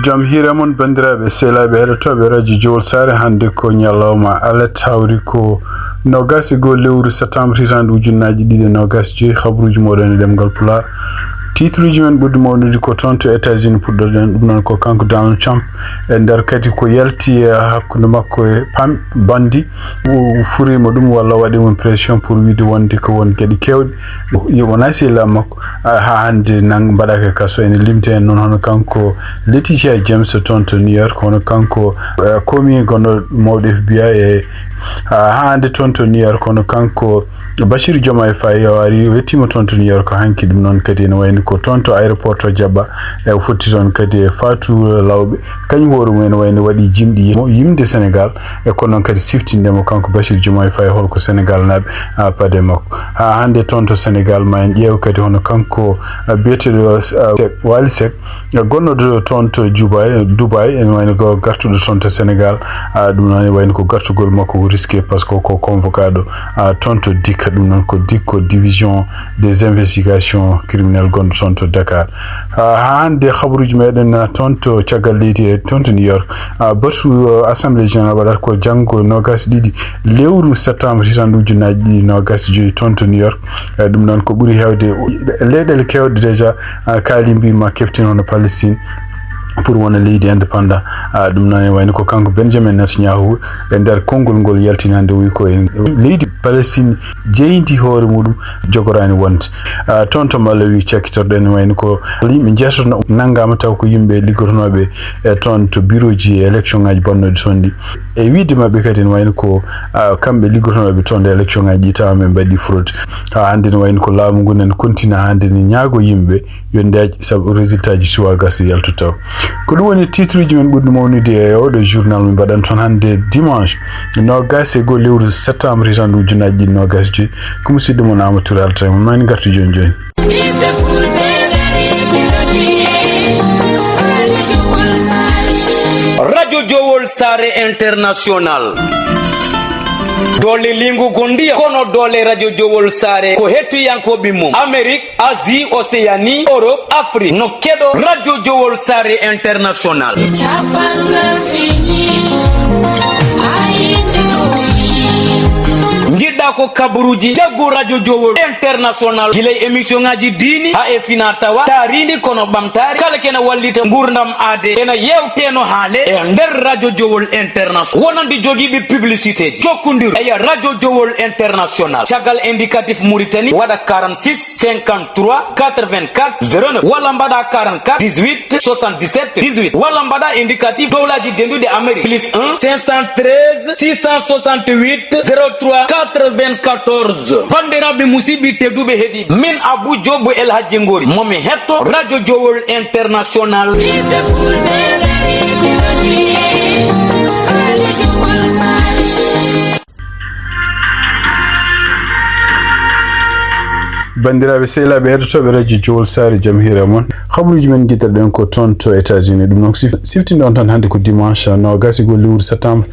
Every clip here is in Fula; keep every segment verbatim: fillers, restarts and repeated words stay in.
Jam hiire mon, banndiraaɓe, sehilaaɓe, heɗotooɓe Radio Jowol Saare. Hannde ko ñalawma alet, hawri ko noogas e goo lewru septembre, hitaande ujunnaaji ɗiɗi e noogas e joy. Habruuji mooɗon e ɗemngal Pulaar. Titruuji men ɓurɗi mawnude ko toon to États-Unis puɗɗorɗen. Ɗum noon ko kanko Donald Trump, e nder kadi ko yalti, eh, hakkunde makko e Pam Bondi. O furiima ɗum walla waɗi ɗum pression pour wiide wonde ko won geɗe keewɗe. Yo, wonaa sehilaaɓe makko, ah, haa hannde nang-, mbaɗaaka e kaso. Ene limti heen noon hono kanko Letitia James toon to New York, hono kanko, eh, komi gonɗo mawɗo F B I e, ah, haa hannde toon to New York, hono kanko Bassirou Diomaye Faye o ari, o yettiima toon to New York hanki. Ɗum noon kadi ene wayni ko toon to aéroport to Diaba, e o fotti toon kadi e Fatou Lawɓe. Kañum hoore mum ene wayni waɗi jimɗi yim-, yimde Sénégal, e kono noon kadi siftinde mo kanko Bassirou Diomaye Faye holko Sénégal naaɓe, ah, paade makko. Haa hannde toon to Sénégal, ma en ƴeew kadi hono kanko, ah, biyeteeɗo, ah, Seck, Waly Seck, gonnoɗo toon to Dubai, Dubai, ene wayno ko gartuɗo toon to Sénégal. Ah, ɗum noon ene wayno ko gartugol makko ko risqué, par ce que ko convoqué ɗo, ah, toon to DIC, ɗum noon ko DIC, ko division des investigations criminelles gonɗo toon to Dakar. Ah, haa hannde habaruuji meɗen, ah, toon to caggal leydi e toon to New York. Ah, batu, ah, Assemblée Générale waɗata ko janngo noogas e ɗiɗi lewru septembre hitaande ujunnaaji ɗiɗi noogas e joy toon to New York. Eh, ɗum noon ko ɓuri heewde leyɗeele keewɗe déjà, ah, kaali mbiima keftin hono Palestine pour wona leydi indépendant. Ah, ɗum noon ene wayno ko kanko Benjamin Netanyahu e nder konngol ngol yaltini hannde o wi ko en leydi Palestine jeyndi hoore muɗum jogoraani wonde. Ah, toon to Malawi cakkitorɗen ene wayno ko yimɓe jeetato nanngaama taw ko yimɓe liggotonooɓe e toon to birooji élection ŋaaji bonnooɗi toon ɗi. E wiyde maɓɓe kadi ene wayno ko, ah, kamɓe liggotonooɓe toon ɗo élection ŋaaji ɗi tawa ɓe mbaɗi fraude. Haa hannde ene wayno ko laamu ngu nani kontina hannde ne ñaago yimɓe yo ndaaƴ sabu résultat ji suwaa gasde yaltu taw. Ko ɗum woni titruuji men ɓurɗi mawnude e oɗo journal min mbaɗan toon hannde dimanche noogas e goo lewru septembre hitaande ujunnaaji ɗiɗi noogas e joy. Ko musidɗo mon Amadou Touré Alta, mo mani ngartu jooni jooni. Ɓiɓɓe Fulɓe, Radio Jowol Saare International. Doole lingu gondiya, kono doole Radio Jowol Saare ko hettiyankooɓe mum. Amérique, Asie, Océanie, Europe, Afrique. No keɗo Radio Jowol Saare International. Njiɗɗa ko kabaruuji, jaggu Radio Jowol International. Gila e émission ŋaaji diini, haa e fina tawa, taariindi kono ɓamtaare. Kala kene wallita nguurndam aade. Ena yewteno haale e nder Radio Jowol International. Wonande jogiiɓe publicité ji. Jokkondir e Radio Jowol International. Caggal indicatif Mauritanie, waɗa quarante-six cinquante-trois quatre-vingt-quatre zéro neuf, walla mbaɗa quarante-quatre dix-huit soixante-dix-sept dix-huit, walla mbaɗa indicatif dowlaaji denduɗi Amérique, plus un cinq cent treize six cent soixante-huit zéro trois quatre-vingt-quatorze. Banndiraaɓe musidɓe tedduɓe heɗiiɓe, min Abou Diop El Hadji Ngori, mo mi hetto Radio Jowol International. Ɓiɓɓe Fulɓe, Radio Jowol Saare. Banndiraaɓe sehilaaɓe heɗotooɓe Radio Jowol Saare, jam hiire mon. Habaruuji men ngiɗirɗen ko toon to États-Unis. Ɗum noon sif-, siftinɗon tan hannde ko dimanche noogas e goo lewru septembre,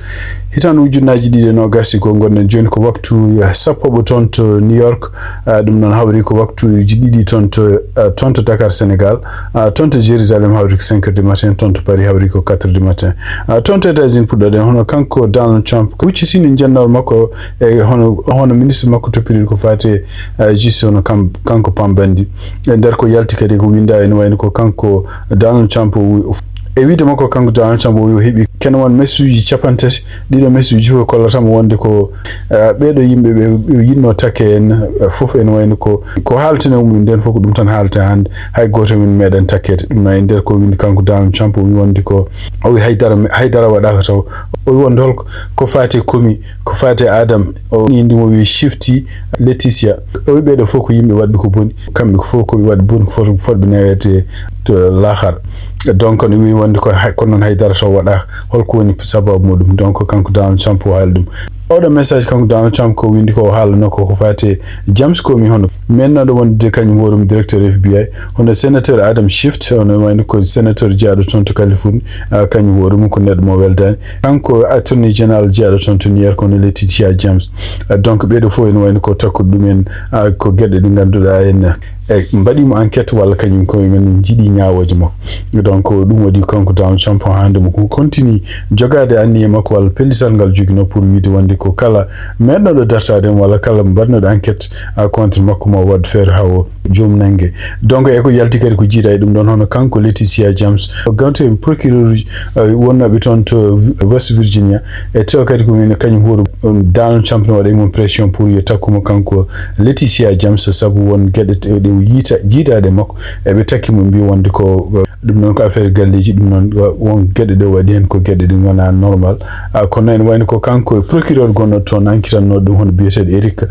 hitaande ujunnaaji ɗiɗi e noogas e goo. Ngonɗen jooni ko waktu, eh, sappo toon to New York. Ah, ɗum noon hawri ko waktuuji ɗiɗi toon to, ah, toon to Dakar, Sénégal. Ah, toon to Jérusalem hawri ko cinq heures du matin, toon to Paris hawri ko quatre heures du matin. Ah, toon to États-Unis puɗɗoɗen, hono kanko Donald Trump, ko huccitini jennawol makko e hono, hono ministre makko toppitiiɗo ko faati, ah, justice, hono kam, kanko Pam Bondi. E nder ko yalti kadi ko winnda ene wayno ko kanko Donald Trump o wi-, e wiide makko kanko Donald Trump o wi o heɓi kene won message uji capanɗe tati. Ɗiɗo message uji fof kollata mo wonde ko, eh, ɓeeɗo yimɓe ɓe, ɓe yiɗno takke en, eh, fof ene wayno ko, ko haaltene mum nden fof ko ɗum tan haalta hannde. Hay gooto min meeɗan takkeede. Ɗum noon e nder ko windi kanko Donald Trump o wi wonde ko, o wi haydara, haydara waɗaaka taw. O wi wonde holko, ko faati e komi, ko faati e Adam. O indi mo wi Shifty, Leticia. O wi ɓeeɗo fof ko yimɓe waɗɓe ko boni. Kamɓe ko fof ko ɓe waɗɓe boni, ko fot-, fotɓe neweede to laakhara. Donc, ne wi wonde ko hay, kono noon haydara taw waɗaaka. Holko woni sababu muɗum? Donc, kanko Donald Trump o haali ɗum. Oɗo message kanko Donald Trump ko windi ko o haalano ko, ko faati e James Comey, hono mennoɗo wonde kañum hoore mum directeur F B I, hono sénateur Adam Schiff, hono wayno ko sénateur jeyaaɗo toon to Californie, ah, kañum hoore mum ko neɗɗo mo weldaani. Kanko attorney general jeyaaɗo toon to New York, hono Letitia James. Ah, donc, ɓeeɗo fof ene wayno ko takkude ɗum en, ah, ko geɗe ɗe ngannduɗaa en, E mbaɗi mo enquête walla kañum koye men njiɗi ñaawooje makko. Donc ɗum waɗi kanko Donald Trump hannde mo ko continue jogaade anniye makko walla pellital ngal joginoo pour wiide wonde ko kala meeɗnoɗo dartaade mo walla kala mbaɗnoɗo enquête a contre makko ma waɗ feere haa o joom nannge. Donc e ko yalti kadi ko jiida e ɗum ɗon hono kanko Laetitia James, gante procureur uji wonnooɓe toon to West Virginia, e tawa kadi ko min kañum hoore Donald Trump no waɗa e mum pression pour yo takkumo kanko Laetitia James sabu won geɗe ɗe yiita jiidaɗe makko eɓe takki mo mbi wonde ko ɗum noon ko affaire galleji ɗum noon won geɗe ɗe waɗi hen ko geɗe ɗe gona normal. Kono ene wayno ko kanko e procureur gonno toon enquitanno ɗum hono biyeteɗo Eric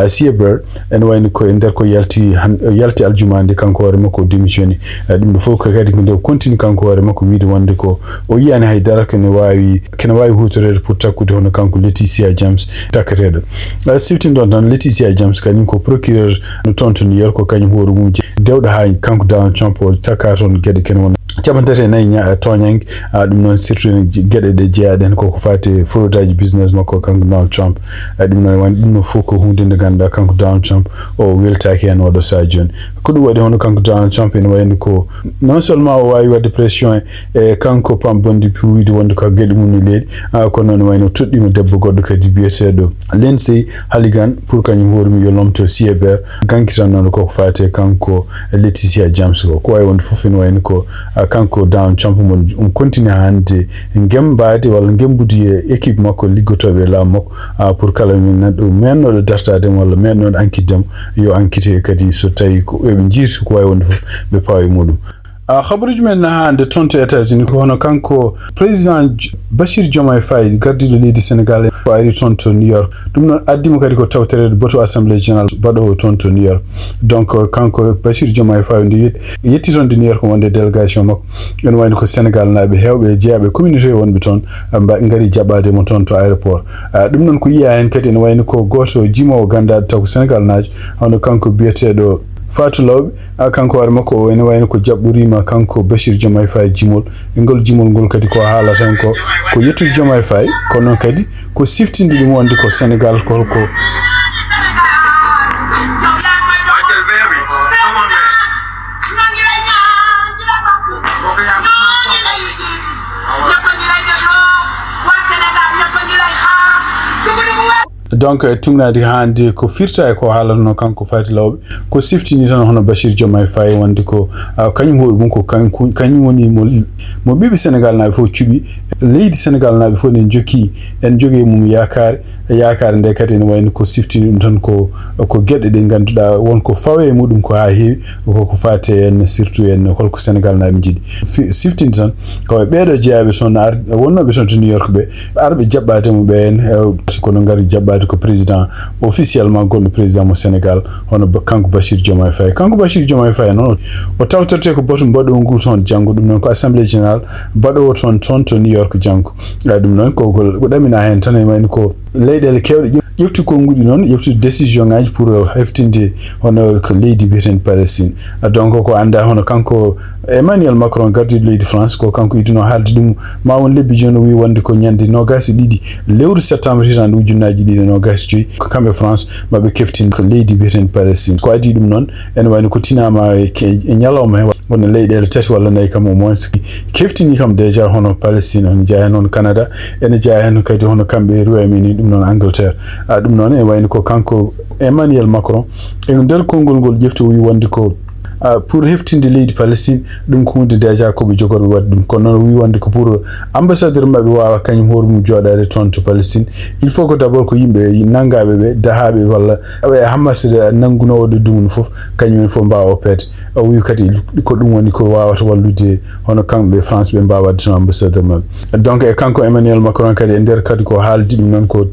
Sieber, ene wayno ko e nder ko yalti yalti aljuma nde kanko hoore makko o démissioni. Ɗum ɗo fof ko kadi ko nde continue kanko hoore makko wiide wonde ko o yiyani haydara kene wawi kene wawi hutorede pour takkude hono kanko Laetitia James takketeɗo. Siftinɗon tan Laetitia James kañum ko procureur no toon to New York, ko kañum hoore mum dewɗo ha kanko Donald Trump o takka toon gueɗe kene wona capanɗe tati e nayi toñange. Ɗum noon surtout geɗe ɗe jeeyaɗen koko fati fraudaji business makko kanko Donald Trump. Ɗum noon woni ɗum no fof ko hunde nde ganduɗa kanko Donald Trump o weltaki hen oɗo saha joni. Ko ɗum waɗi hono kanko Donald Trump ene wayno ko non seulement o wawi wadde pression e kanko Pam Bondi pour wiide wonde ko gueɗe mum no leeɗi. Kono noon wayno toɗɗima debbo goɗɗo kadi biyeteɗo Lindsay Halligan pour kañum hoore mum yo lomto Sieber gankitannoɗo koko fate kanko Laetitia James ko ko wawi wonde fof ene wayno ko kanko Donald Trump mon um continue hande gembaade walla gembude e équipe makko liggotoɓe e laamu makko pour kala min nanɗo mennoɗo dartade mo walla mennoɗo enquête mo yo enquête kadi so tawi ko eɓe jirti ko wawi wonde fof ɓe pawa e muɗum. Habaruji men hande toon to États-Unis ko hono kanko président Bachir Diomaye Faye gardiɗo leydi Sénégal ko ari toon to New York. Ɗum noon addimo kadi ko tawtere bato assemblée générale baɗowo toon to New York. Donc kanko Bachir Diomaye Faye nde yetti toon de New York wonde délégation makko ene wayno ko Sénégal naaɓe hewɓe e jeeyaɓe communauté wonɓe toon ngari jaɓɓade mo toon to aéroport. Ɗum noon ko yiya hen kadi ene wayno ko goto jimowo gandaɗo taw ko Sénégal naajo hono kanko biyeteɗo Fatou Lawɓe. Kanko hoore makko o ene wayno ko jaɓɓorima kanko Bachir Diomaye Faye jimol e ngol jimol ngol kadi ko haalata hen ko ko yettude Diomaye Faye kono noon kadi ko siftinde ɗum wonde ko Sénégal ko holko donc e tumnadi hande ko firta e ko haalatno kanko Faty Lawɓe ko siftini tan hono Bachir Diomaye Faye wonde ko kañum hoore mum ko kañum woni mo mo ɓiɓe Sénégal naaɓe fof cuɓi leydi Sénégal naaɓe fof ne jokki en jogi e mum yakare. Yakare nde kadi ene wayno ko siftini ɗum tan ko ko geɗe ɗe ganduɗa won ko fawe e muɗum ko ha heewi koko fate en surtout en holko Sénégal naaɓe jiiɗi siftinde tan ko e ɓeɗo jeeyaɓe toon wonnoɓe toon to New York ɓe arɓe jaɓɓade mo ɓe en kono ngari jaɓɓade ko président officiellement gonɗo président mo Sénégal hono kanko Bachir Diomaye Faye kanko Bachir Diomaye Faye noon o tawtorte ko batu mbaɗo ngu toon janngo ɗum noon ko assemblée générale mbaɗowo toon toon to New York janngo. Ɗum noon ko ko ɗamina hen tan e wayno ko leyɗele kewɗe ƴefti konnguɗi noon ƴeftude décision ngaji pour heftinde hono ko leydi mbiyeten Palestine. Donc ko annda hono kanko Emmanuel Macron gardiɗo leydi France ko kanko idino haalde ɗum ma won lebbi jooni o wi wonde ko ñande nogas e ɗiɗi lewru septembre hitande ujunnaji ɗiɗi nogas e joyi ko kamɓe France maɓe keftin ko leydi mbiyeten Palestine ko adi ɗum noon ene wayno ko tinama e ñalawma he wonno leyɗele tati walla nayi kam au moins keftini kam déjà hono Palestine hono jeeya hen hono Canada ene jeeya hen kadi hono kamɓe Royaume Uni ɗum noon Angleterre. Ɗum noon e wayno ko kanko Emmanuel Macron e nder konngol ngol ƴefti o wi wonde ko pour heftinde leydi Palestine ɗum ko hunde déjà koɓe jogorɓe waɗde ɗum kono noon o wi wonde ko pour ambassadeur maɓɓe wawa kañum hoore mum joɗade toon to Palestine. Il faut que d'abord ko yimɓe nanngaɓe ɓe dahaɓe walla ɓe Hamas nanngunowoɓe ɗum foof kañum en fof mbawa oppeede. O wi kadi ko ɗum woni ko wawata wallude hono kamɓe France ɓe mbawa wadde toon ambassadeur maɓɓe. Donc e kanko Emmanuel Macron kadi e nder kadi ko haaldi ɗum noon ko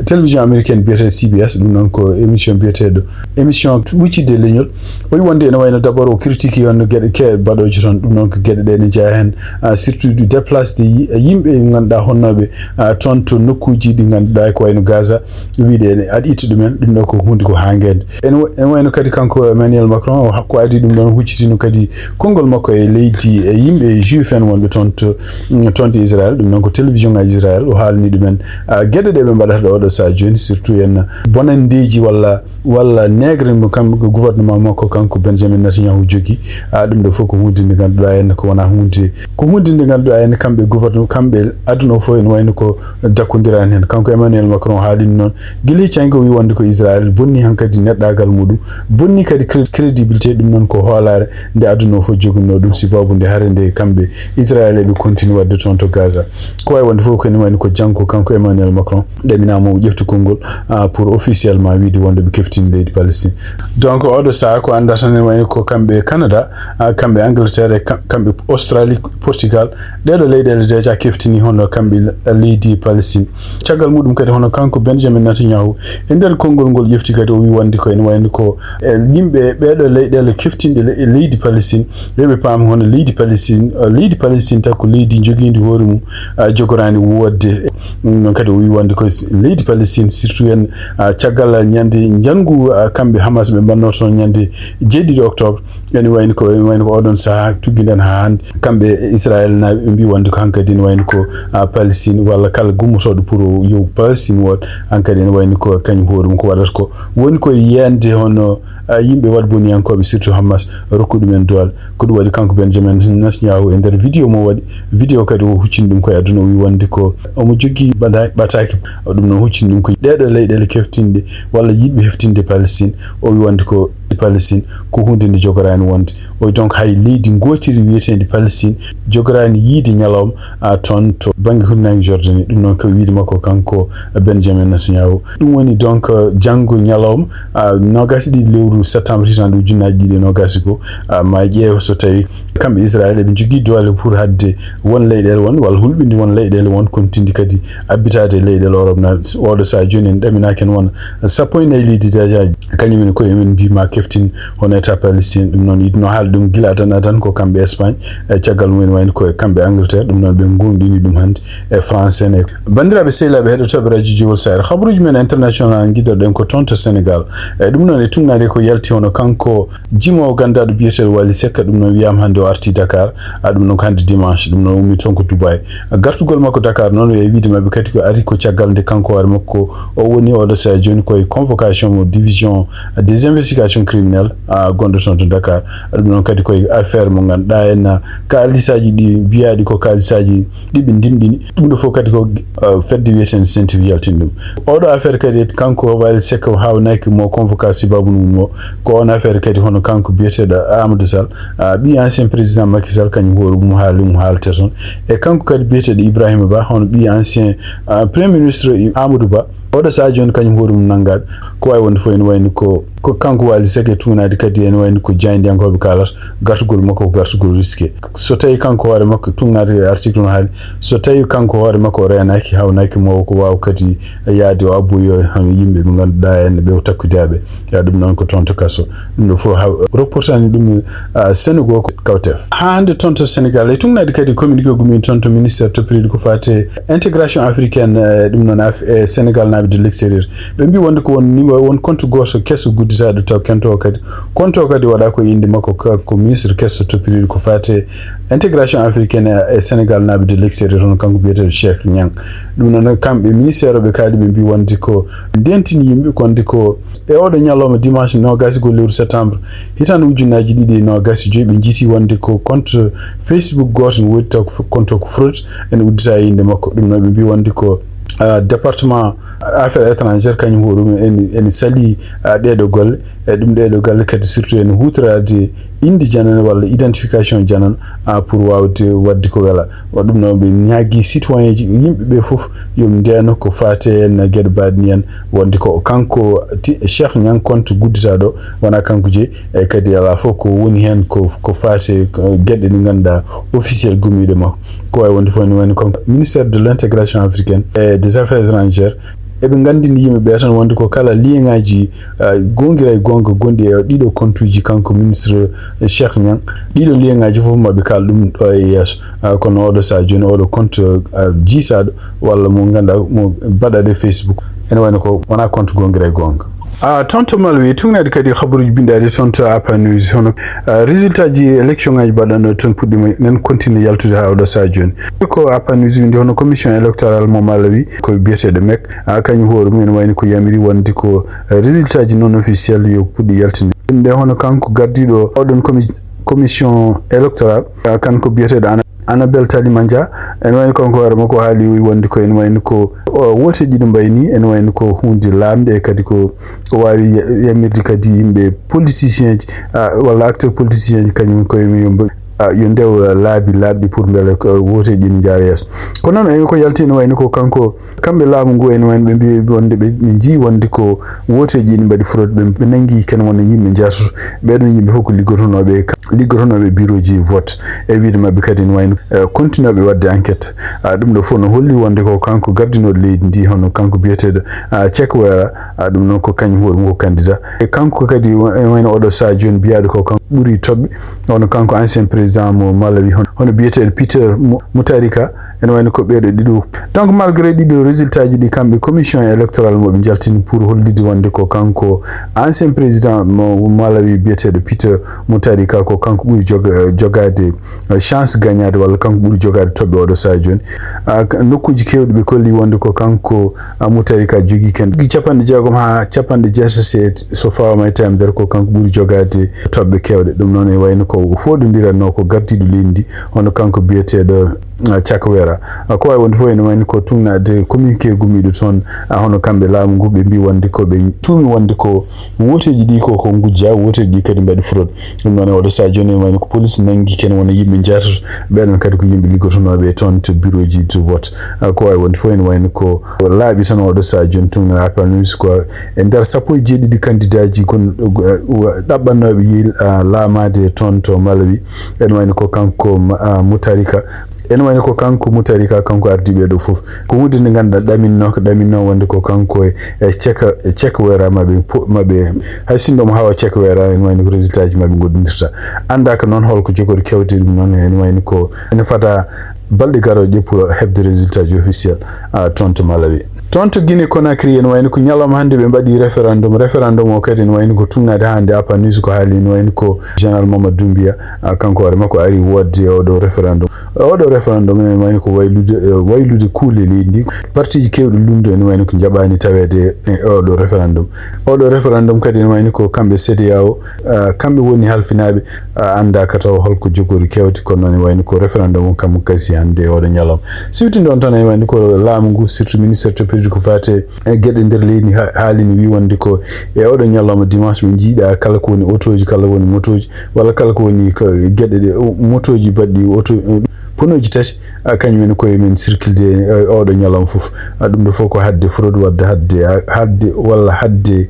télévision américaine biyetee C B S ɗum noon ko émission biyeteɗo émission wuccide e leñol o wi wonde ene wayno Boro critique on no geɗe ke baɗooje toon, ɗum noon ko geɗe ɗe ne jeyaa heen, ah, surtout ɗi déplace de yi-, yimɓe ɓe ngannduɗaa honnooɓe, ah, toon to nokkuuji ɗi ngannduɗaa ko wayno Gaza, wiide ene aɗa itta ɗumen, ɗum ɗo ko huunde ko haa ngeende. Ene wa-, ene wayno kadi kanko Emmanuel Macron, o ha-, ko adii ɗum ɗoon huccitino kadi konngol makko e leydi, e yimɓe juif en wonɓe toon to, mm, toon to Israël, ɗum noon ko télévision ngaji Israël, o haalni ɗumen, ah, geɗe ɗe ɓe mbaɗata ɗo oɗo sahaa jooni, surtout en bonanndeeji walla walla négre mo kam gouvernement makko kanko Benjamin Netanyahu jogi. A ɗum ɗo fof ko hunde nde ngannduɗaa en ko wona hunde, ko hunde nde ngannduɗaa en kamɓe gouvernement, kamɓe aduna o fof ene wayno ko dakkondirani heen. Kanko Emmanuel Macron haalini noon gila hecci hanki o wi wonde ko Israël bonni hankadi neɗɗaagal muɗum, bonni kadi cré-, crédibilité, ɗum noon ko hoolaare nde aduna o fof joginno ɗum, sibabu nde hare nde kamɓe Israël eɓe continue waɗde toon to Gaza. Ko wawi wonde fof ko ene wayno ko janngo kanko Emmanuel Macron ɗaminama o ƴefti konngol, ah, pour officiellement wiide wonde ɓe keftini leydi Palestine. Donc oɗo saha ko annda tan ene wayno ko kamɓe Canada, ah, kamɓe Angleterre, e kam-, kamɓe Australie, Portugal, ɗeɗo leyɗele déjà keftini hono kamɓe le-, leydi Palestine. Caggal muɗum kadi hono kanko Benjamin Netanyahu e nder konngol ngol ƴefti kadi o wi wonde ko ene wayno ko, eh, yimɓe ɓeɗo leyɗele keftinɗe le-, leydi Palestine, yo ɓe paam hono leydi Palestine, eh, leydi Palestine taw ko leydi jogiindi hoore mum, ah, jogorani wodde. Ɗum noon kadi o wi wonde ko s-, leydi Palestine, surtout en, ah, caggal ñande njanngu, ah, kamɓe Hamas ɓe mbanno toon ñande jeeɗiɗi octobre. Ene wayno ko, ene wayno ko oɗon saha tuggiɗen ha hannde. Kamɓe Israël naaɓe ɓe mbi wonde ko hankadi ene wayno ko, ah, Palestine walla kala gummotooɗo pour yo Palestine wood, hankadi ene wayno ko kañum hoore mum ko waɗata ko woni ko yiyande hono, ah, yimɓe waɗboniyankooɓe, surtout Hamas, rokku ɗumen doole. Ko ɗum waɗi kanko Benjamin Netanyahu e nder vidéo mo waɗi, vidéo kadi o huccini ɗum koye aduna, o wi wonde ko omo jogii ɓata-, ɓataake. Ɗum noon huccini ɗum ko ɗeɗo leyɗele keftinɗe walla yiɗɓe heftinde Palestine, o wi wonde ko Palestine ko hunde nde jogorani wonde. O wi donc hay leydi gootiri wiyetendi Palestine jogorani yiide ñalawma, ah, toon to bannge hirnaange Jordanie. Ɗum noon ko wiide makko kanko Benjamin Netanyahu. Ɗum woni donc janngo ñalawma, ah, noogaas e ɗiɗi lewru septembre hitaande ujunnaaji ɗiɗi e noogaas e goo, ah, ma ƴeew so tawi kamɓe Israël eɓe njogii doole pour haɗde won leyɗeele won walla hulɓinde won leyɗeele won, kono tindi kadi abbitaade e leyɗeele Europe na. Oɗo saha jooni en ɗaminaaki en won sappo e nayi leydi déjà, kañum en koye men mbi ma keftin hono État Palestine. Ɗum noon yiɗno haala ɗum gila adan adan ko kamɓe Espagne, e caggal mum en wayno ko e kamɓe Angleterre, ɗum noon ɓe gomɗini ɗum hannde e France en. E banndiraaɓe sehilaaɓe heɗotooɓe radio Jowol Sahel, habaruuji men international ngiɗorɗen ko toon to Sénégal. E ɗum noon e tugnaade ko yalti hono kanko jimoowo ganndaɗo biyeteeɗo Wali Seck, ɗum noon wiyaama hannde o arti Dakar, a ɗum noon ko hannde dimanche, ɗum noon ummi toon ko Dubaï. Gartugol makko Dakar noon, e wiide maɓɓe kadi ko ari ko caggal nde kanko hoore makko o woni oɗo saha jooni koye convocation mo division des investigations criminelles, a, gonɗo toon to Dakar. Ɗum noon kadi koye affaire mo ngannduɗaa en, a, kaalisaaji ɗi mbiyaɗi ko kaalisaaji ɗi ɓe ndimɗini. Ɗum ɗo fof kadi ko, a, fedde wiyetende CENTIF yaltini ɗum. Oɗo affaire kadi kanko Wali Seck o haawnaki mo convocation sababu mum o, ko on affaire kadi hono kanko biyeteeɗo Amadou Sall, a, ɓii ancien président Macky Sall, kañum hoore mum haali mum haalete toon. E kanko kadi biyeteeɗo Ibrahima Ba, hono ɓii ancien, a, premier ministre I-, Amadou Ba. Oɗo saha jooni kañum hoore mum nanngaɓe. Ko wawi wonde fof ene wayni ko, ko kanko Wali Seck e tugnaade kadi ene wayni ko jaayndiyankooɓe kaalata, gartugol makko ko gartugol risqué. So tawi kanko hoore makko tugnaade e article no haali, so tawi kanko hoore makko o reenaki, haawnaki mo ko waawa kadi yaade o abboyo hono yimɓe ɓe ngannduɗaa en ɓe o takkudaaɓe. Ya ɗum noon ko toon to kaso. Ɗum ɗo fof ha reportani ɗum, ah, Senegal ko kawtef. Ha hannde toon to Sénégal, e tugnaade kadi communiqué gumi toon to ministère toppitiiɗo ko faate intégration africaine, eh, ɗum noon Af-, eh, Sénégal naaɓe de l'extérieur. Ɓe mbi wonde ko won niveau, won compte gooto keso gudditaaɗo taw compte o kadi, compte o kadi waɗa ko innde makko ka-, ko ministre keso toppitiiɗo ko faate intégration africaine e Sénégal naaɓe de l'extérieur, hono kanko biyeteeɗo Cheikh Niang. Ɗum noon kamɓe ministère o ɓe kaali ɓe mbi wonde ko ndentini yimɓe, ko wonde ko e oɗo ñalawma dimanche noogaas e goo lewru septembre hitaande ujunnaaji ɗiɗi e noogaas e joy, ɓe njiiti wonde ko compte Facebook gooto ne woodi taw ko f-, compte o ko fraude ene uddita e innde makko. Ɗum noon ɓe mbi wonde ko, ah, département affaires étrangères kañum hoore mum ene, ene sali, ah, ɗeɗo golle. E ɗum ɗeɗo golle kadi surtout ene huutoraade innde janane walla identification janane, ah, pour waawde waɗde ko wela. Wa ɗum noon ɓe ñaagi citoyen ji, yimɓe ɓe fof yo ɓe ndeeno ko faate en geɗe mbaɗe ni en, wonde ko kanko ti-, Cheikh Niang compte gudditaaɗo, wona kanko jeyi, e kadi alaa fof ko woni heen ko, ko faate, ko geɗe ɗe ngannduɗaa officiel gumiiɗo makko. Ko wawi wonde fof ene wayno kanko ministère de l'intégration africaine et des affaires étrangères, Eɓe nganndini yimɓe ɓe tan wonde ko kala lienŋaaji, ah, goongira e goonga gonɗi e ɗiɗo kontuuji kanko ministre Cheikh Niang, ɗiɗo lienŋaaji fof maɓe kaal ɗum ɗo e yeeso. Ah, kono oɗo saha jooni oɗo compte, ah, jiisaaɗo walla mo ngannduɗaa mo baɗaɗo e Facebook, ene wayno ko wonaa compte goongira e goonga. Ah, toon to Malawi, tugnaade kadi habaruuji binndaaɗi toon to Apa News, hono, ah, résultat ji élection ŋaaji baɗanɗo toon puɗɗiima nan continue yaltude haa oɗo saha jooni. Ko Apa News winndi, hono commission électorale mo Malawi, ko biyeteeɗo mec, ah, kañum hoore mum ene wayni ko yamiri wonde ko, eh, résultat ji non officiel yo puɗɗi yaltinde. Nde hono kanko gardiiɗo oɗon commi-, commission électorale, ah, kanko biyeteeɗo Ana-, Annabel Tali Manja, ene wayni kanko hoore makko haali wonde ko ene wayni ko, o, wooteeji ɗi mbayni, ene wayni ko huunde laamnde e kadi ko, ko waawi ya-, yamirde kadi yimɓe politicien ji, ah, walla acteur politicien ji kañum koye mum yo mbo-, ah, yo ndew laabi laaɓɗi pour mbele ko wooteeji ɗi njaara yeeso. Kono noon ene ko yalti ene wayni ko kanko, kamɓe laamu ngu ene wayno ɓe mbi wonde ɓe, ɓe njii wonde ko wooteeji ɗi mbaɗi fraude, ɓe, ɓe nanngi ken wonde yimɓe njaatoto. Ɓee ɗoon yimɓe fof ko liggotonooɓe, liggotonooɓe bureau ji vote. E wiyde maɓɓe kadi ene wayno, eh, kontinooɓe waɗde enquête. Ah, ɗum ɗo fof no holli wonde ko kanko gardinooɗo leydi ndi, hono kanko biyeteeɗo, ah, Che Guevara, ah, ɗum noon ko kañum hoore mum ko candidat. E kanko kadi wa-, ene wayno oɗo saha jooni mbiyaaɗo ko kanko ɓuri toɓɓe, hono kanko ancien président mo Malawi, hono, hono biyeteeɗo Peter Mu-, Mutharika, ene wayno ko ɓeeɗo ɗiɗo. Donc, malgré ɗiɗo résultat ji ɗi kamɓe commission électorale mo ɓe njaltini pour hollitde wonde ko kanko ancien président mo Malawi biyeteeɗo Peter Mutharika, ko kanko ɓuri joga-, jogaade, eh, chance gañaade walla kanko ɓuri jogaade toɓɓe oɗo saha jooni. Ah, ka-, nokkuuji keewɗi ɓe kolli wonde ko kanko, ah, Mutharika jogii ken capanɗe jeegom haa capanɗe jeetati e so fawaama e teemedere, ko kanko ɓuri jogaade toɓɓe keewɗe. Ɗum noon e wayno ko foɗondiranno ko gardiiɗo leydi ndi, hono kanko biyeteeɗo, ah, Che Guevara. Ah, ko waawi wonde fof ene wayno ko tugnaade communiqué gummiiɗo toon, ah, hono kamɓe laamu ngu ɓe mbi wonde ko ɓe tuumi wonde ko wooteeji ɗi ko, ko ngujja, wooteeji ɗi kadi mbaɗi fraude. Ɗum noon e oɗo saha jooni ene wayno ko police nanngi ken wona yimɓe njaatoto, ɓee ɗoon kadi ko yimɓe liggotonooɓe toon to bureau ji de vote. Ah, ko waawi wonde fof ene wayno ko laaɓi tan oɗo saha jooni tugna Apa News ko e nder sappo e jeeɗiɗi candidat ji gon-, eh, ɗaɓɓannooɓe yil-, ah, laamaade toon to Malawi. Ene wayno ko kanko ma-, ah, Mutharika. Ene wayno ko kanko Mutharika, kanko ardii ɓee ɗo fof. Ko huunde nde ngannduɗaa ɗaminno, ko ɗaminno wonde ko kanko e, e Che Gu-, e Che Guevara maɓe po-, maɓe, hay sinno mo hawa Che Guevara, ene wayno ko résultat ji maɓe ngoɗindirta. Anndaaka noon holko jogori kewde ɗum noon, ene wayno ko ene fada balɗe garooje pour heɓde résultat ji officiel, ah, toon to Malawi. Toon to Guinée Conakry, ene wayno ko ñalawma hannde ɓe mbaɗi référendum. Référendum o kadi ene wayno ko tugnaade hannde Apa News ko haali, ene wayno ko Général Mamadou Doumbouya, ah, kanko hoore makko ari woodde e oɗo référendum. Oɗo référendum ene wayno ko waylude, eh, waylude kuule leydi ndi. Parti ji keewɗi lundo ene wayno ko njaɓaani taweede e oɗo référendum. Oɗo référendum kadi ene wayno ko kamɓe C E D E A O, ah, kamɓe woni halfinaaɓe, ah, anndaaka taw holko jogori kewde, kono noon ene wayno ko référendum on kam gasi hannde e oɗo ñalawma. Siwtinde on tan ene wayno ko laamu ngu, surtout ministère toppirde ko faati e geɗe nder leydi ha-, haalini wi wonde ko e oɗo ñalawma dimanche ɓe njiiɗa kala ko woni otooji, kala woni motooji, walla kala ko woni ko geɗe ɗe, o, motooji baɗɗi oto, eh, ponooji tati, ah, kañum en koye men circulde, eh, oɗo ñalawma fof. Ah, ɗum ɗo fof ko haɗde fraude, wadde haɗde, ah, haɗde walla haɗde,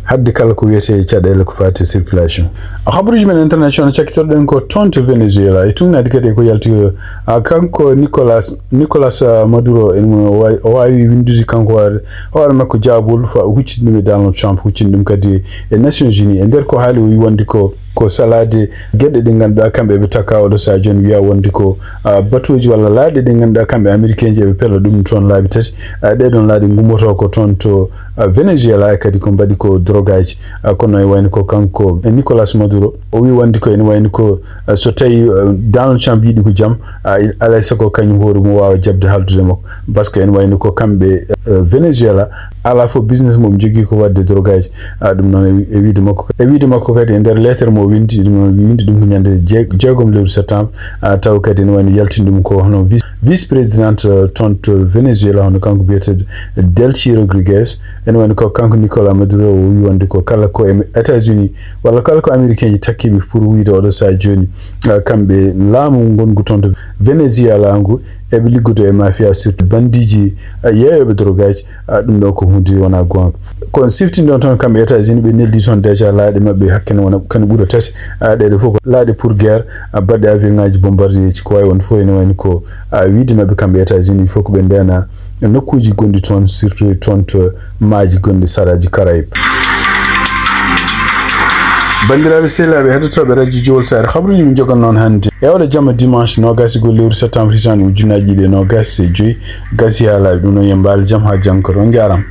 haɗde kala ko wiyetee caɗeele ko faati e circulation. Ah, habaruuji men international cakkitoɗen ko toon to Venezuela, e tugnaade kadi ko yalti, ah, kanko Nicolas, Nicolas, ah, Maduro, en mo wa-, o waawi winndude kanko hoore, hoore makko jaabol fa huccitde ɗum e Donald Trump, huccitde ɗum kadi e Nations Unies. E nder ko haali o wi wonde ko ko salaade geɗe ɗe ngannduɗaa kamɓe eɓe takka oɗo saha jooni wiya wonde ko, ah, batooji walla laaɗe ɗe ngannduɗaa kamɓe Amerikeenji eɓe pela ɗum toon laabi tati. Ah, ɗee ɗoon laaɗe ngummoto ko toon to, ah, Venezuela e kadi ko mbaɗi ko drogaaji. Ah, kono e wayno ko kanko, eh, Nicolas Maduro, o wi wonde ko ene wayno ko, ah, so tawi, ah, Donald Trump yiɗi ko jam, ah, alay sago kañum hoore mum waawa jaɓde haaldude makko. Par ce que ene wayno ko kamɓe, eh, Venezuela, alaa fof business mo ɓe njogii ko waɗde drogaaji. Ah, ɗum noon e wi-, e wiide makko, e wiide makko kadi e nder lettre mo o winndi, ɗum noon winndi ɗum ko ñande jeeg-, jeegom lewru septembre. Ah, taw kadi ene wayno yaltini ɗum ko hono vis-, vice présidente, eh, toon to Venezuela, hono kanko biyeteeɗo Delcy Rodriguez. Ene wayno ko kanko Nicolas Maduro o wi wonde ko kala ko e États-Unis walla kala ko Américain ji takkiiɓe pour wiyde oɗo saha jooni, ah, kamɓe laamu ngonngu toon to Venezuela ngu, eɓe liggodo e mafia, surtout bandiji yeeyoɓe drogaji. Ɗum ɗo ko hunde wona gonga. Kono siftinɗon toon kamɓe États-Unis, ɓe neldi toon déjà laaɗe maɓɓe hakkene wona kene ɓura tati. Ɗeɗe fof ko laaɗe pour guerre, baɗɗe avion ngaji, bombardier ji, ko wawi wonde fof ene wayni ko wiide maɓɓe kamɓe États-Unis, il faut ko ɓe ndena nokkuji gonɗi toon, surtout toon to maaji gonɗi saraji Caraïbe. Bandiraɓe sehilaɓe heɗotoɓe radio Jowol Saare, habruji min jogan noon hannde e oɗo jamma dimanche nogas e goho lewru septembre hitande ujunnaji ɗiɗi e nogas e joyyi. Gasi haalaɓe ɗum noon, yo mbaal jam ha jangkoro, on jarama.